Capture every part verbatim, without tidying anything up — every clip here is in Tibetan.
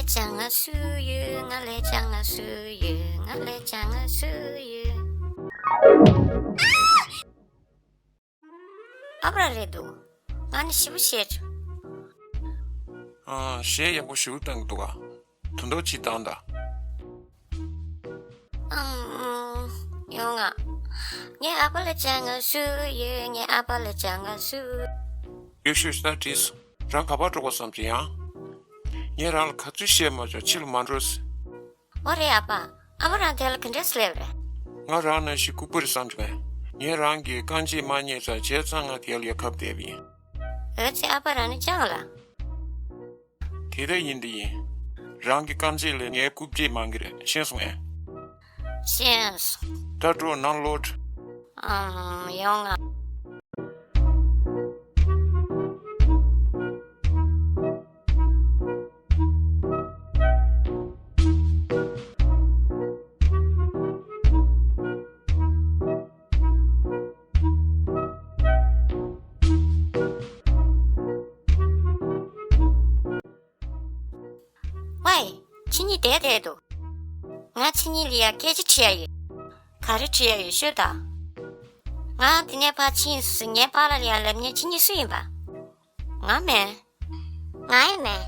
ཅང་ང་སུ་ཡོད། ང་ལ་ཅང་ང་སུ་ཡོད། ང་ལ་ཅང་ང་སུ་ཡོད། ཨ་པ་རེད་འདུག་ང་ནི་ཞེ་པོ་ཞེད། ཨ། གཞས་ཡག་པོ་ཞེ་པོ་བཏང་གི་འདུག་ག་དོན་དག་ཅིག་བཏང་ད། ཨང་། ཡོང་ང་། ངའི་ཨ་ཕ་ལ་ཅང་ང་སུ་ཡོད། ངའི་ཨ་ཕ་ལ་ཅང་ང་སུ། ཡོད་ཤོད་ཤོད་ད་བྲིས་སོང་། རང་ག་པར་འགྲོ་དགོས་བསམ་གྱི་ཡང་། ངས་རང་ལ་ག་ཚོད་བཤད་མ་བྱུང་ཕྱི་ལ་མ་འགྲོ་ཟེར། འོ་རེད་ཨ་ཕ། ཨ་ཕ་རང་དེ་ལ་ག་འདྲས་སླེབས་རེད། ང་རང་ནང་བཞིན་ལྐུགས་པ་རེད་བསམ་གྱི་མེད། ངས་རང་གི་རྐང་རྗེས་མ་རྙེད་ཙང་བྱས་ཙང་ང་དེ་ལ་ཡར་ཁ་བསྡད་པ་ཡིན། འོ་ཙི་ཨ་ཕ་རང་ནི་ཅང་ལ། དེ་ལྟར་ཡིན་འདི་ཡིན། རང་གི་རྐང་རྗེས་ལས་ངའི་རྐུབ་རྗེས་མང་གི་རེད། ཤེས་སོང་ངས། ཤེས་སོང་། ད་འགྲོ་ནང་ལོག་ཨམ། ཡོང་ང་། ཝེ། ཁྱེད་གཉིས་བསྡད་བསྡད་འདུག་ང་ཁྱེད་གཉིས་ལ་ཡ་སྐད་ཆ་དྲི་ཡ་ཡོད། ག་རེ་དྲི་ཡ་ཡོད་ཤོད་ད། ང་འདི་ནས་ཕར་ཕྱིན་སོང་ངའི་པཱ་ལགས་ལ་ཡ་ལབ་མཁན་ཁྱེད་གཉིས་སུ་ཡིན་པ། ང་མིན། ང་ཡང་མིན།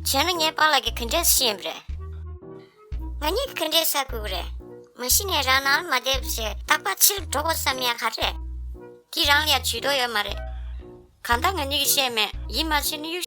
བྱས་ན་ངའི་པཱ་ལགས་ཀྱིས་ག་འདྲས་ཤེས་ཡིན་པ་རེད། ང་གཉིས་ཀྱིས་ག་འདྲས་ཧ་གོ་གི་རེད། མ་གཞི་ནས་རང་ནང་ལ་མ་བསྡད་པ་བྱས་རྟག་པར་ཕྱི་ལ་འགྲོ་དགོས་བསམ་ཡ་ག་རེ་རེད། འདི་རང་ལ་ཡ་ཇུས་གཏོགས་ཡོད་མ་རེད། གང་ལྟར་ང་གཉིས་ཀྱིས་བཤད་མེད། ཡིད་མ་ཆེས་ན་གཡུག་